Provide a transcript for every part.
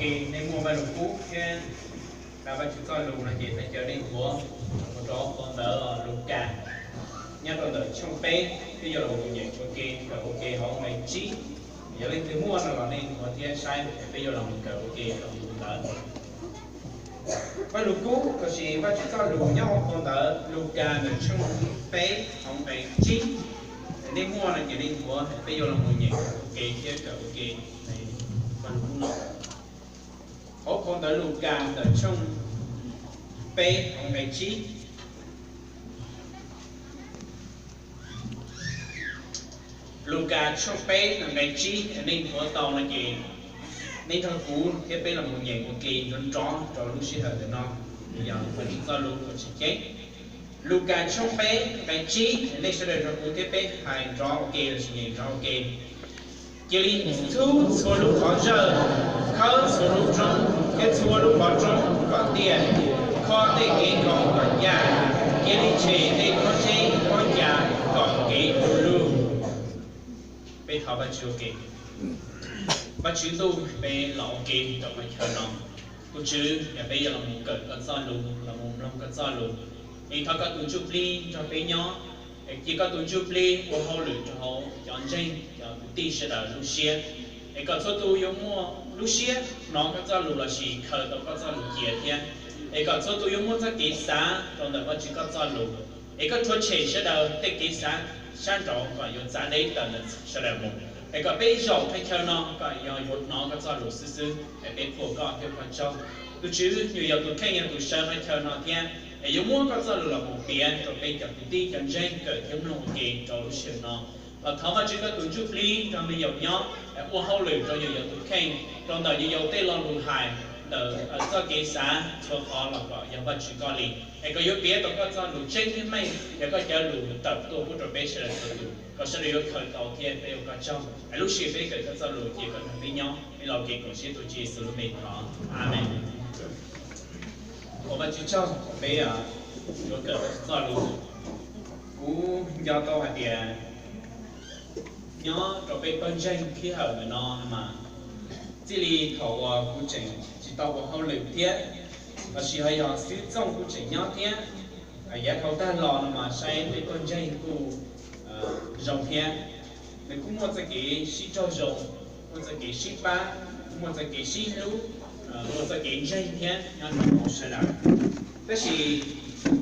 Ces nej muaj Vajluskub thiab Vajtswv txoj lus no ces thov caw nej nthuav mus rau phau ntawv Lukas, nyob rau ntawm tshooj peb, peb yuav los mus nyeem ua ke, kawm ua ke hauv nqe tsib. Yog leej twg muaj no los nej nthuav thiab saib, peb yuav los mus kawm ua ke rau ntawd. Vajluskub los sis Vajtswv txoj lus nyob hauv phau ntawv Lukas ntawm tshooj peb hauv nqe tsib. Nej muaj no ces nej nthuav, peb yuav los mus nyeem ua ke thiab kawm ua ke Vajluskub no. Hauv phau ntawv Lukas ntawm tshooj peb hauv nqe tsib. Lukas tshooj peb nqe tsib, nej nthuav tau no ces nej nrog kuv thiab peb los mus nyeem ua ke nrov nrov rau lub sij hawm ntawm no. Yog Vajtswv txoj lus uas tseem ceeb. Lukas tshooj peb nqe tsib, nej sawv daws nrog kuv thiab peb hais nrov ua ke los sis nyeem nrov ua ke. Cia li txhub txhua lub qhov zawj, khawb txhua lub roob thiab txhua lub qhov roob kom tiaj, kho tej kev nkaus kom ncaj, cia li tshem tej pob zeb pob ca kom kev du lug. Peb thov Vajtswv ua ke. Vajtswv Ntuj, peb los ua ke rau qhov chaw no. Tus Tswv, yog peb yuav los mus kawm koj txoj lus, los mus mloog koj txoj lus, es thov koj tus Ntsuj Plig nrog peb nyob, es cia koj tus Ntsuj Plig ua hauj lwm rau hauv cov ntseeg cov kwv tij sawv daws lub siab, es kom txhua tus yuav muaj lub siab hnov koj txoj lus los sis khaws tau koj txoj lus cia thiab, es kom txhua tus yuav muaj txoj kev xav rau ntawm Vajtswv koj txoj lus, es koj rhuav tshem sawv daws tej kev xav sab nraud kom yuav txav deb tawm ntawm sawv daws mus, es kom peb zaum thaj chaw no kom yog yuav hnov koj txoj lus xwb xwb, es peb qhuas koj thiab koj tsaug. Tus Tswv, nyuam yaus tus kheej yog tus sawv thaj chaw no thiab, es yuav muab koj txoj lus los mus piav rau peb cov kwv tij cov ntseeg kawm thiab mloog ua ke rau lub sij hawm no. Los thov Vajtswv koj tus Ntsuj Plig nrog me yaus nyob, ua hauj lwm rau nyuam yaus tus kheej, rau ntawm nyuam yaus tej lo lus hais, ntawm txoj kev xav txhua qhov los kom yog Vajtswv koj li, es kom yuav piav tau koj txoj lus tseeb thiab meej, yog koj cov lus tawm tuaj pub rau peb sawv daws txhua tus, kom sawv daws yuav khaws tau thiab peb ua koj tsaug. Es lub sij hawm peb kawm koj txoj lus ces koj nrog peb nyob, peb los ua ke koom siab tuaj Tswv Yexus lub npe thov, Amees. Ua Vajtswv tsaug, peb yuav kawm koj txoj lus. Kuv nco tau hais tias nyob rau peb pawg ntseeg sij hawm ntawm no mas, txij li thaum uas kuv tseem tsis tau ua hauj lwm thiab, los sis ho yog xib hwb Txooj kuj tseem nyob thiab, yav dhau tag los no mas saib peb pawg ntseeg kuj zoo thiab. Nws kuj muaj txoj kev sib raug zoo, muaj txoj kev sib pab, muaj txoj kev sib hlub, muaj txoj kev ntseeg thiab nyob rau hauv sawv daws. Tab sis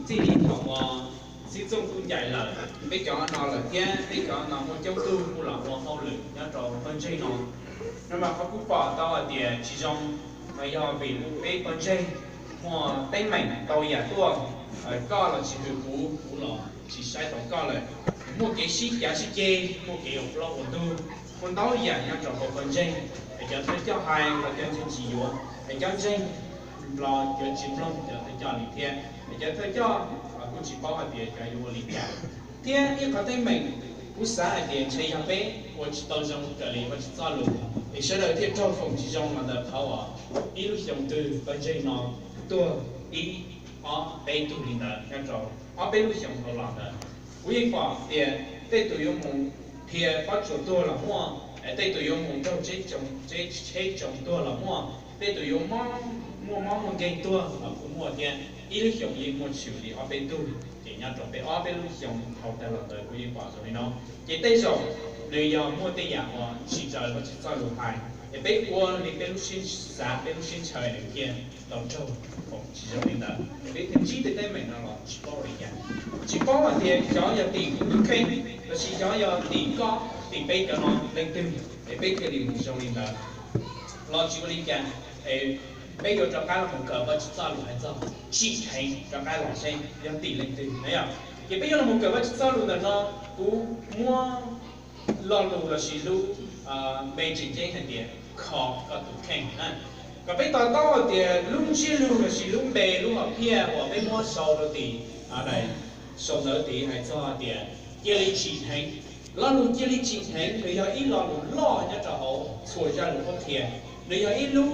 txij li thaum uas xib hwb Txooj kuj ncaim lawm, peb cov no lawm thiab peb cov no muaj coob tug kuj los ua hauj lwm nyob rau pawg ntseeg no, no mas qhov kuv pom tau hais tias tsis zoo, mas yog vim peb pawg ntseeg muaj teeb meem ntau yam tuaj, koj los tsis hwm kuv, kuv los tsis saib taus koj lawm. Muaj kev sib cav sib ceg, muaj kev ua plaub ua ntug, muaj ntau yam nyob rau hauv pawg ntseeg. Es cov thawj coj hais los cov ntseeg tsis yuav, es cov ntseeg los cov tsis mloog cov thawj coj li thiab, es cov thawj coj kuj tsis paub hais tias cov yuav ua li cas. Thiab ib qhov teeb meem, kuv xav hais tias ntshe yog peb ua tsis tau zoo raws li Vajtswv txoj lus, es sawv daws thiaj raug foom tsis zoo los ntawm qhov uas ib lub xyoo twg pawg ntseeg no tuag ib, ob, peb tug li ntawd nyob rau ob peb lub xyoo dhau los ntawd. Kuv yeej pom tias tej tus yuav mus dhia pob tsuas tuag los muaj, tej tus yuav mus raug tsheb tsoo tuag los muaj, tej tus yuav muaj mob muaj nkeeg tuag los kuj muaj thiab. Ib lub xyoo yeej muaj tshwm li ob peb tug, ces nyob rau peb ob peb lub xyoo dhau tag los ntawd kuv yeej pom zoo li no. Ces tej zaum nws yog muaj tej yam uas tsis raws Vajtswv txoj lus hais, es peb ua li peb lub siab xav peb lub siab ntshaw nws thiaj tau raug foom tsis zoo li ntawd, es peb thiaj ntsib tej teeb meem no los tsis paub ua li cas. Tsis paub hais tias xyov yog tim kuv tus kheej, los sis xyov yog tim koj tim peb cov no leej twg, es peb thiaj li mus zoo li ntawd los tsis ua li cas. Es peb yuav rov qab los mus kawm Vajtswv txoj lus hais txog tsim dheev rov qab los seb yog tim leej twg na yom. Ces peb yuav los mus kawm Vajtswv txoj lus ntawm no, kuv muab lo lus los sis lub npe tseem ceeb hais tias kho koj tus kheej, kom peb to taub hais tias lub ntsiab lus los sis lub npe lub hom phiaj uas peb muab sau rau tim, sau ntawv tid hais txog tias cia li tsim dheev. Lo lus cia li tsim dheev nws yog ib lo lus loj nyob rau hauv txhua zaj lus qhuab qhia. Nws yog ib lub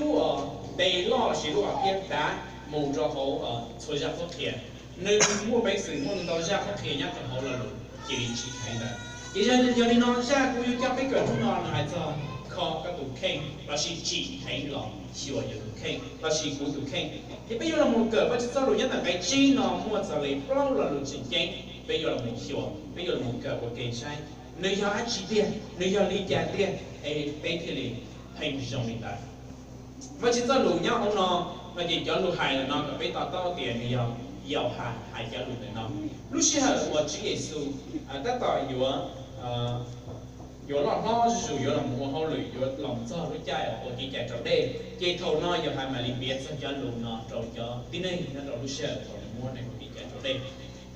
npe loj los sis lub hom phiaj dav mus rau hauv txhua zaj qhuab qhia. Nws muaj peev xwm muaj ntau zaj qhuab qhia nyob rau hauv lo lus cia li tsim dheev ntawd. Ces yog li no zaj kuv yuav coj peb kawm hnub no nws hais txog kho koj tus kheej lossis tsim heev los xyuas yus tus kheej lossis kuv tus kheej. Ces peb yuav los mus kawm Vajtswv txoj lus nyob ntawm nqe tsib no muaj txog li plaub lo lus tseem ceeb peb yuav los mus xyuas, peb yuav los mus kawm ua ke saib nws yog dab tsi tiag, nws yog li cas tiag, es peb thiaj li pheej zoo li ntawd. Vajtswv txoj lus nyob hauv no, no ces cov lus hais lawm no kom peb to taub tias nws yog Yauhas hais cov lus ntawm no. Lub sij hawm uas Tswv Yexus tab tom yuav yuav loj hlob zuj zus yuav los mus ua hauj lwm, yuav los txog lub caij ua kev cai raus dej, ces thaum no Yauhas mam li piav txog cov lus no rau cov tib neeg nyob rau lub sij hawm thaum nws muab nws ua kev cai raus dej.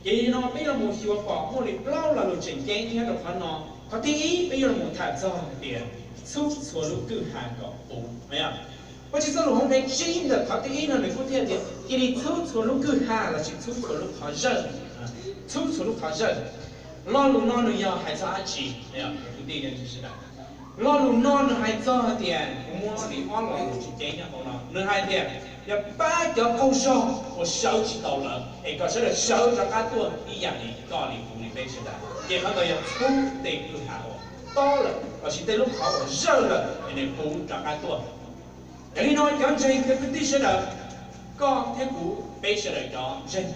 Ces no peb yuav los mus xyuas pom muaj li plaub lo lus tseem ceeb nyob rau qhov no. Qhov thib ib peb yuav los mus tham txog hais tias txhub txhua lub kwj ha kom puv. Vajtswv txoj lus hauv nqe tsib ntawm qhov thib ib no nws kuj thiaj tias cia li txhub txhua lub kwj ha lossis txhub txhua lub qhov zawj. Txhub txhua lub qhov zawj. Lo lus no nws yog hais txog dab tsi? Lo lus no nws hais txog tias kuv muab li ob lo lus tseem ceeb nyob hauv no, nws hais tias yog pab cov qaug zog uas sawv tsis tau lawm es kom sawv daws sawv rov qab tuaj ib yam li koj li kuv li peb sawv daws. Ces qhov ntawd yog txhub tej kwj ha uas tob lawm lossis tej lub qhov uas zawj lawm es nws puv rov qab tuaj. Yog li no cov ntseeg kwv tij sawv daws, koj thiab kuv peb sawv daws cov ntseeg,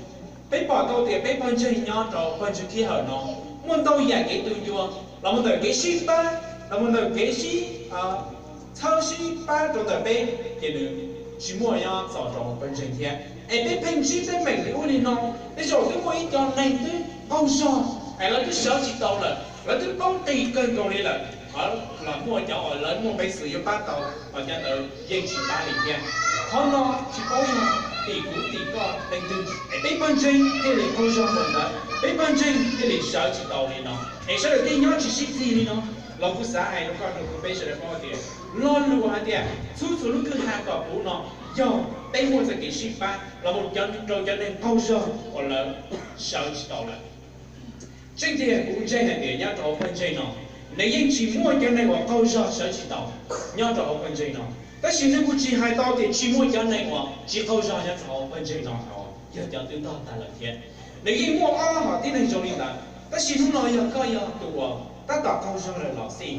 peb pom tau tias peb pawg ntseeg nyob rau pawg ntseeg sij hawm no muaj ntau yam kev tu ncua los mus ntawm kev sib pab, los mus ntawm kev sib txhawb sib pab rau ntawm peb, ces nws tsis muaj nyob txog rau pawg ntseeg thiab. Es peb pheej ntsib teeb meem li ub li no, tej zaum twb muaj ib co neeg twb qaug zog es lawv twb sawv tsis tau lawm, lawv twb poob qis kawg nkaus li lawm, los muaj cov uas lawv muaj peev xwm yuav pab tau los cov ntawd yeej tsis pab li thiab. Qhov no tsis paub yog tim kuv tim koj leej twg es peb pawg ntseeg thiaj li qaug zog npaum ntawd, peb pawg ntseeg thiaj li sawv tsis tau li no, es sawv daws thiaj nyob tsis sib txig li no. Los kuv xav hais rau koj rau kuv peb sawv daws paub tias lo lus hais tias txhub txhua lub kwj ha kom puv no yog peb muaj txoj kev sib pab los mus rau cov neeg qaug zog uas lawv sawv tsis tau lawm. Tseeb tiag kuv ntseeg hais tias nyob rau hauv pawg ntseeg no, nws yeej tsis muaj cov neeg uas qaug zog sawv tsis tau nyob rau hauv pawg ntseeg no. Tab sis nws kuj tsis hais tau tias tsis muaj cov neeg uas tsis qaug zog nyob rau hauv pawg ntseeg no, yog cov twb ntog tag lawm thiab. Nws yeej muaj ob hom tib neeg zoo li ntawd, tab sis hnub no yog koj yog tus uas tab tom qaug zog lawm los xij,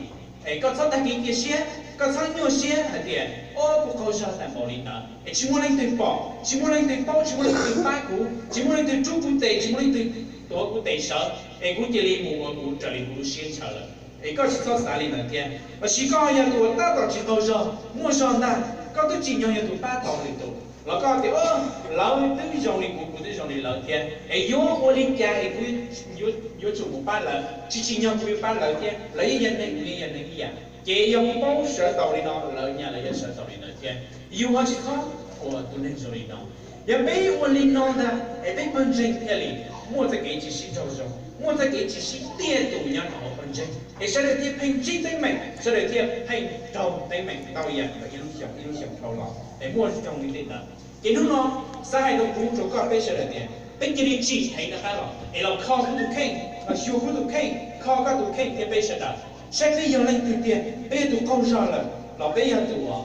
es koj txhob tag kev cia siab, koj txhob nyuaj siab hais tias o kuv qaug zog tag npaum li ntawd es tsis muaj leej twg pom, tsis muaj leej twg paub, tsis muaj leej twg pab kuv, tsis muaj leej twg rub kuv tes, tsis muaj leej twg tuav kuv tes sawv es kuv cia li mus ua kuv raws li kuv lub siab ntshaw lawm. Es koj tsis txhob xav li ntawd thiab. Lossis koj yog tus uas tab tom tsis qaug zog, muaj zog ntag, koj twb tsim nyog yog tus pab tau lwm tus los koj tias o lawv twb zoo li kuv, kuv twb zoo li lawv thiab es yuav ua li cas es kuv yuav tsum mus pab lawv, tsis tsim nyog kuv yuav pab lawv thiab, lawv yeej yog neeg, kuv yeej yog neeg ib yam, ces yog kuv paub sawv tau li no lawv nyaj lawv yuav sawv tau li ntawd thiab. Yus ho tsis txhob ua tus neeg zoo li no. Yog peb ua li no ntag es peb pawg ntseeg thiaj li muaj txoj kev tsis sib raug zoo, muaj txoj kev tsis sib tiaj tus nyob rau hauv pawg ntseeg es sawv daws thiaj pheej ntsib teeb meem, sawv daws thiaj pheej raug teeb meem ntau yam ntawm ib lub xyoo ib lub xyoo dhau los es muaj zoo li tej ntawd. Ces hnub no xav hais rau kuv rau koj peb sawv daws tias peb cia li tsim heev rov qab los es los kho kuv tus kheej, los xyuas kuv tus kheej, kho koj tus kheej thiab peb sawv daws saib peb yog leej twg tiag, peb yog tus qaug zog lawm los peb yog tus uas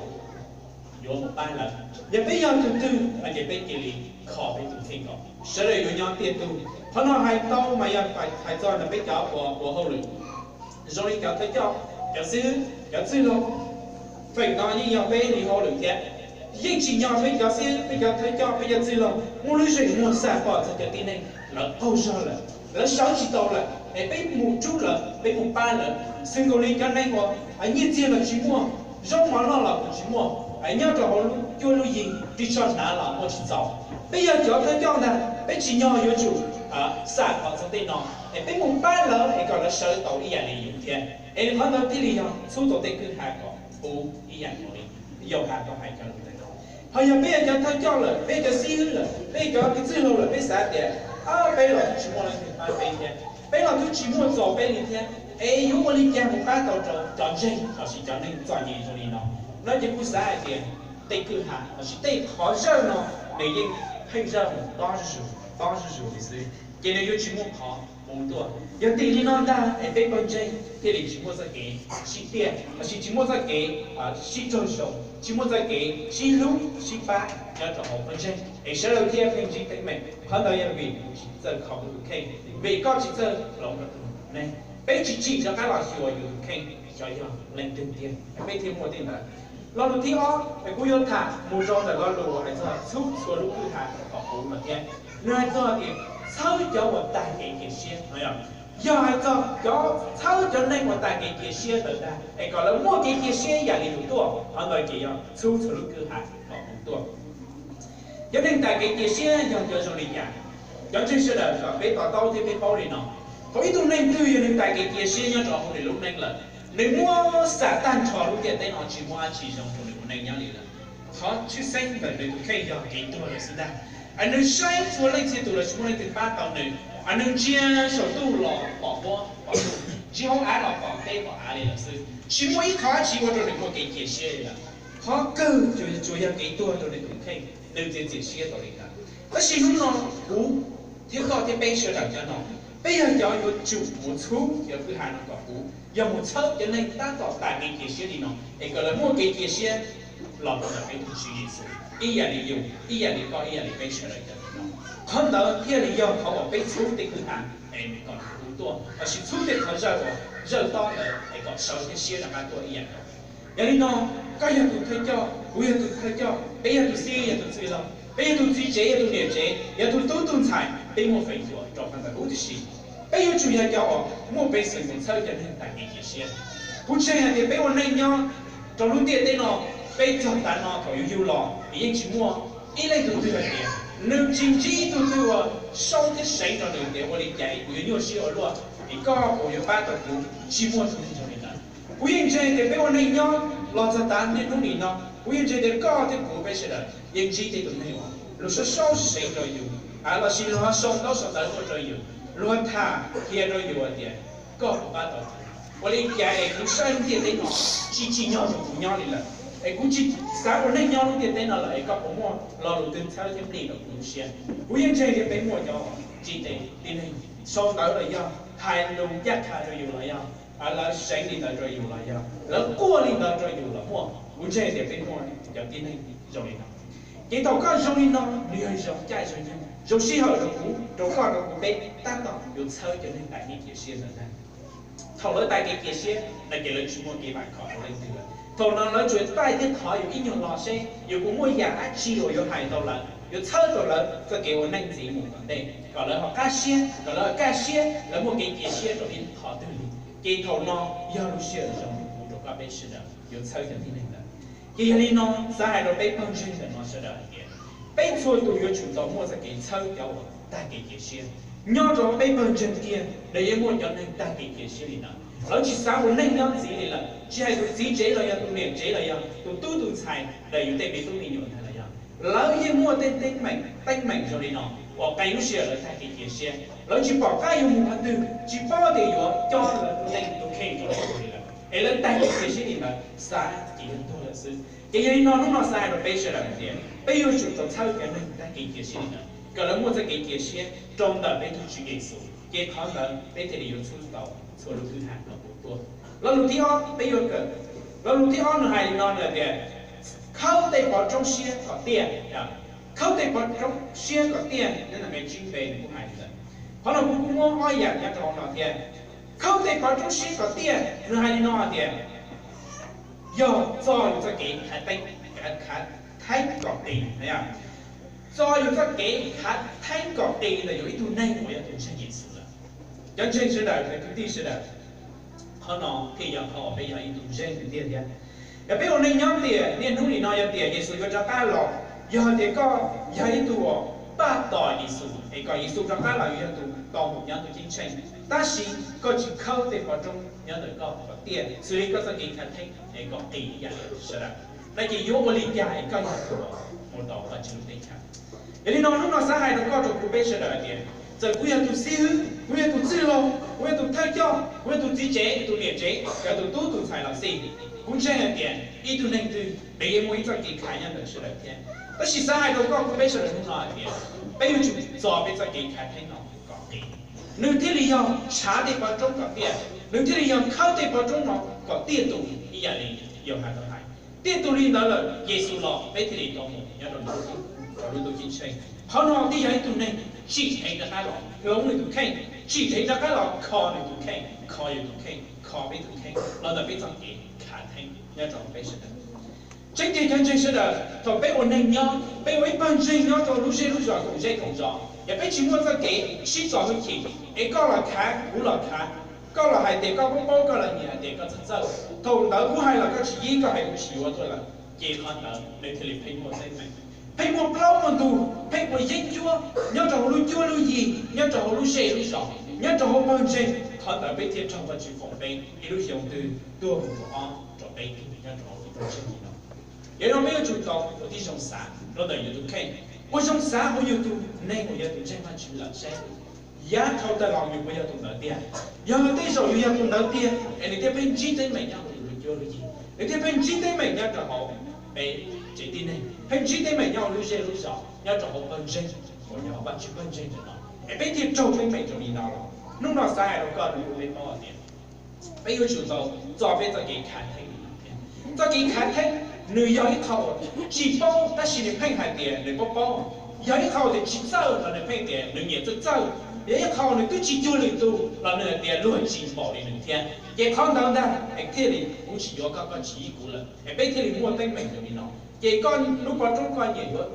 yuav mus pab lawv. Yog peb yog tus twg no ces peb cia li kho peb tus kheej kom sawv daws yuav nyob tiaj tug. Qhov no hais tau mas yog hais txog ntawm peb cov uas ua hauj lwm zoo li cov thawj coj, cov xib hwb, cov txwj laug, feem no yeej yog peb li hauj lwm thiab. Yeej tsim nyog peb cov xib hwb, peb cov thawj coj, peb cov txwj laug muaj lub zeem muag xam pom txog cov tib neeg lawv qaug zog lawm, lawv sawv tsis tau lawm es peb mus rub lawv, peb mus pab lawv. Xws nkaus li cov neeg uas nyiaj txiag los tsis muaj, zaub mov noj los kuj tsis muaj, nyob rau hauv lub cuab lub yig ris tsho hnav los muaj tsis txaus. Peb yog cov thawj coj ntag, peb tsim nyog yuav tsum xam pom txog tej no es peb mus pab lawv es kom lawv sawv tau ib yam li yus thiab. Es qhov ntawd thiaj li yog txhub tau tej kwj ha kom puv ib yam nkaus li Yauhas tau hais cov lus ntawd. Ho yog peb yog cov thawj coj lawm, peb yog cov xib hwb lawm, peb yog cov txwj laug lawm, peb xav tias peb los twb tsis muaj leej twg pab peb thiab, peb los twb tsis muaj txaus peb li thiab, es yuav ua li cas mus pab tau rau cov ntseeg lossis cov neeg txom nyem zoo li no? No ces kuv xav hais tias tej kwj ha lossis tej qhov zawj no nws yeej pheej zawj mus tob zuj zus tob zuj zus li xwb, ces nws yuav tsis muaj qhov puv tuaj. Yog tim li no ntag es peb pawg ntseeg thiaj li tsis muaj txoj kev sib tiaj lossis tsis muaj txoj kev sib raug zoo, tsis muaj txoj kev sib hlub sib pab nyob rau hauv pawg ntseeg es sawv daws thiaj pheej ntsib teeb meem. Qhov ntawd yog vim kuv tsis txawj kho kuv tus kheej, vim koj tsis txawj hloov rau tus neeg, peb tsis tsim rov qab los xyuas yus tus kheej. Xyov yog leej twg tiag, peb thiaj muaj tej ntawd. Lo lus thib ob es kuv yuav tham mus rau ntawm lo lus hais txog txhub txhua lub kwj ha kom puv no thiab. Nws hais txog tias txhawb cov uas tag kev cia siab no, yog hais txog cov txhawb cov neeg uas tag kev cia siab ntawd ntag, es kom lawv muaj kev cia siab ib yam li yus tuaj, qhov ntawd ces yog txhub txhua lub kwj ha kom puv tuaj. Cov neeg tag kev cia siab yog cov zoo li cas? Cov ntseeg sawv daws kom peb to taub thiab peb paub li no: thaum ib tug neeg twg yog nws tag kev cia siab nyob rau hauv nws lub neej lawm, nws muab xam tag nrho lub ntiaj teb no, tsis muaj dab tsi zoo rau nws ua neej nyob li lawm. Qhov tshwj xeeb ntawm nws tus kheej yog kev tuag lawm xwb ntag. Nws saib txhua leej txhia tus los tsis muaj leej twg pab tau nws. Nws ntsia saum ntuj los pom huab pom ntuj, ntsia hauv av los pom teb pom av li lawm xwb, tsis muaj ib qho dab tsi ua rau nws muaj kev cia siab li lawm. Qhov kawg tsuas yog kev tuag rau nws tus kheej, nws txiav txim siab tau li ntawd. Tab sis hnub no kuv thiab koj thiab peb sawv daws cov no, peb yog cov yuav tsum mus txhub cov kwj ha no kom puv, yog mus txhawb cov neeg tab tom tag kev cia siab li no es kom lawv muaj kev cia siab los rau ntawm peb tus Tswv Yexus ib yam li yus, ib yam li koj, ib yam li peb sawv daws cov no. Qhov ntawd thiaj li yog qhov uas peb txhub tej kwj ha es kom puv tuaj, lossis txhub tej qhov zawj uas zawj tob ntawd es kom sawv thiab siab rov qab tuaj ib yam nkaus. Yog li no, koj yog tus thawj coj, kuv yog tus thawj coj, peb yog tus txiv, yog tus txwj laug, peb yog tus txiv tsev, yog tus niam tsev, yog tus tub tus ntxhais, peb muaj feem xyuam rau qhov ntawd huv tib si. Peb yuav tsum yog cov uas muaj peev xwm mus txhawb cov neeg tag kev cia siab. Kuv ntseeg hais tias peb ua neej nyob rau lub ntiaj teb no, peb txog tav no thaum yus yug los es yeej tsis muaj ib leej tug twg hais tias nws tsis ntsib ib tug twg uas sau thiab seev rau nws tias ua li cas es kuv yuav nyuaj siab ua luaj es koj puas yuav pab tau kuv. Tsis muaj tus neeg zoo li ntawd. Kuv yeej ntseeg tias peb ua neej nyob los txog tav niaj hnub nim no, kuv yeej ntseeg tias koj thiab kuv peb sawv daws yeej ntsib tej tus neeg uas luag sau sau seev rau yus, lossis luag sau ntaub sau ntawv tuaj rau yus, luag tham qhia rau yus hais tias koj puas pab tau kuv, ua li cas es kuv saib lub ntiaj teb no tsis tsim nyog rau kuv nyob li lawm, es kuv tsis xav ua neej nyob lub ntiaj teb no lawm, es koj puas muaj lo lus twg txhawb thiab plig rau kuv lub siab. Kuv yeej ntseeg tias peb muaj cov uas ntsib tej tib neeg sau ntawv los yog hais lus ncaj qha rau yus los yog lawv seev li ntawd rau yus los yog lawv quaj li ntawd rau yus los muaj. Kuv ntseeg tias peb muaj cov tib neeg zoo li no. Ces thaum koj zoo li no, nws yog zoo caij zoo nyoog, zoo sij hawm rau kuv, rau koj, rau kuv, peb tab tom yuav txhawb cov neeg tag kev cia siab ntawd ntag. Thaum lawv tag kev cia siab no ces lawv tsis muaj kev vam khom rau leej twg lawm. Thaum no lawv tsuas taij thiab thov yus ib nyuag lo seb yus puas muaj yam dab tsi uas yuav hais tau lawv, yuav txhawb tau lawv txoj kev ua neej ntxiv mus tom ntej, kom lawv ho qab siab, kom lawv ho kaj siab, lawv muaj kev cia siab rau ib qho twg li. Ces thaum no yog lub sij hawm zoo rau kuv, rau koj, peb sawv daws yuav txhawb cov tib neeg ntawd. Ces yog li no, xav hais rau peb pawg ntseeg ntawm no sawv daws hais tias peb txhua tus yuav tsum tau muaj txoj kev txhawb cov uas tag kev cia siab. Nyob rau peb pawg ntseeg kiag lawv yeej muaj cov neeg tag kev cia siab li ntawd, lawv tsis xav ua neej nyob ntxiv li lawm, tsis hais tus txiv tsev los yog tus niam tsev los yog tus tub tus ntxhais ntawm yus tej me tub me nyuam ntag los yog, lawv yeej muaj tej teeb meem, teeb meem zoo li no uas qee lub sij hawm lawv tag kev cia siab, lawv tsis pom qab yuav mus qhov twg, tsis paub tias yuav coj lawv tus neeg tus kheej rau qhov twg li lawm, es lawv tag kev cia siab li ntawd, xav ces yog tuag lawm xwb. Ces yog li no, hnub no xav hais rau peb sawv daws hais tias peb yuav tsum tau txhawb cov neeg tag kev cia siab li ntawd kom lawv muaj txoj kev cia siab rau ntawm peb tus Tswv Yexus, ces qhov ntawd peb thiaj li yuav txhub tau txhua lub kwj ha no puv tuaj. Lo lus thib ob peb yuav kawm, lo lus thib ob nws hais li no, nws hais tias khaub tej pov roob siab kom tiaj. Khaub tej pov roob siab kom tiaj, nyob ntawm nqe tsib nqe nws kuj hais li ntawd. Qhov no kuv kuj muab ob yam nyob rau hauv no thiab. Khaub tej pov roob siab kom tiaj, nws hais li no hais tias yog txo yus txoj kev khav theeb, khav theeb kom qis. Txo yus txoj kev khav theeb kom qis ntawm yus ib tug neeg uas yog tus ntseeg Yexus lawm. Cov ntseeg sawv daws, cov kwv tij sawv daws, qhov no thiaj yog qhov uas peb yog ib tug ntseeg tiag tiag thiab. Yog peb ua neej nyob tias niaj hnub nim no yog tias Yexus yuav rov qab los, yog tias koj yog ib tug uas npaj tos Yexus es kom Yexus rov qab los, yus yog tus tau mus nyob ntuj ceeb tsheej, tab sis koj tsis khaub tej pov roob nyob ntawm koj kom tiaj, xws li koj txoj kev khav theeb es kom qis ib yam sawv daws, no ces yuav ua li cas es koj yog tus uas mus tau Vajtswv lub teb chaws? Yog li no, hnub no xav hais rau koj, rau kuv, peb sawv daws hais tias txawm kuv yog tus xib hwb, kuv yog tus txwj laug, kuv yog tus thawj coj, kuv yog tus txiv tsev, tus niam tsev, yog tus tub tus ntxhais los xij, kuv ntseeg hais tias ib tug neeg twg nws yeej muaj ib txoj kev khav nyob ntawm sawv daws thiab. Tab sis xav hais rau koj, kuv, peb sawv daws hnub no hais tias peb yuav tsum txo peb txoj kev khav theeb no kom qis, nws thiaj li yog tshav tej pov roob kom tiaj, nws thiaj li yog khaub tej pov roob no kom tiaj tus ib yam li Yauhas tau hais. Tiaj tus li ntawd lawm, Yexus los peb thiaj li tau mus nyob rau lub ntuj ceeb tsheej. Qhov no thiaj yog ib tug neeg tsim dheev rov qab los hloov nws tus kheej, tsim dheev rov qab los kho nws tus kheej, kho yus tus kheej, kho peb tus kheej los ntawm peb txoj kev khav theeb nyob rau peb sawv daws. Tseeb tiag cov ntseeg sawv daws, thaum peb ua neeg nyob, peb ua ib pawg ntseeg nyob rau lub zej lub zos koom zej koom zos, yog peb tsis muaj txoj kev sib txo hwj chim, es koj los khav kuv los khav, koj los hais tias koj paub paub, koj los nyiam hais tias koj txawj txawj, thaum ntawd kuv hais los koj tsis yib, koj hais kuv tsis yuav tuaj lawm, ces qhov ntawd nws thiaj li pheej muaj teeb meem, pheej muaj plaub muaj ntug, pheej ua yeeb ncuab nyob rau hauv lub cuab lub yig, nyob rau hauv lub zej lub zos, nyob rau hauv pawg ntseeg. Qhov ntawd peb thiaj raug Vajtswv foom peb ib lub xyoo twg tuag mus rau ob rau peb tug nyob rau hauv pawg ntseeg li no. Yog no peb yuav tsum tau ua tib zoo xav los ntawm yus tus kheej, ua zoo xav ua yus tus neeg uas yog tus ntseeg Vajtswv lawm seb yav dhau tas los yus puas yog tus ntawd tiag. Yog tej zaum yus yog tus ntawd tiag es nws thiaj pheej ntsib teeb meem nyob hauv yus lub cuab lub yig, nws thiaj pheej ntsib teeb meem nyob rau hauv peb tsev tib neeg, pheej ntsib teeb meem nyob hauv lub zej lub zos, nyob rau hauv pawg ntseeg uas yog Vajtswv pawg ntseeg ntawm no, es peb thiaj raug teeb meem rau li no los. Hnub no xav hais rau koj rau kuv peb paub hais tias peb yuav tsum tau txo peb txoj kev khav theeb li no thiab. Txoj kev khav theeb nws yog ib qho uas tsis paub tab sis nws pheej hais tias nws paub paub, yog ib qho uas tias tsis txawj los nws pheej tias nws nyiam txawj txawj, yog ib qho nws twb tsis cuag lwm tus los nws hais tias luag tsis npaum li nws thiab. Ces qhov ntawd ntag es thiaj li kuv tsis yuav koj, koj tsis yib kuv lawm, es peb thiaj li muaj teeb meem rau li no. Ces koj lub pov roob koj nyiam yuav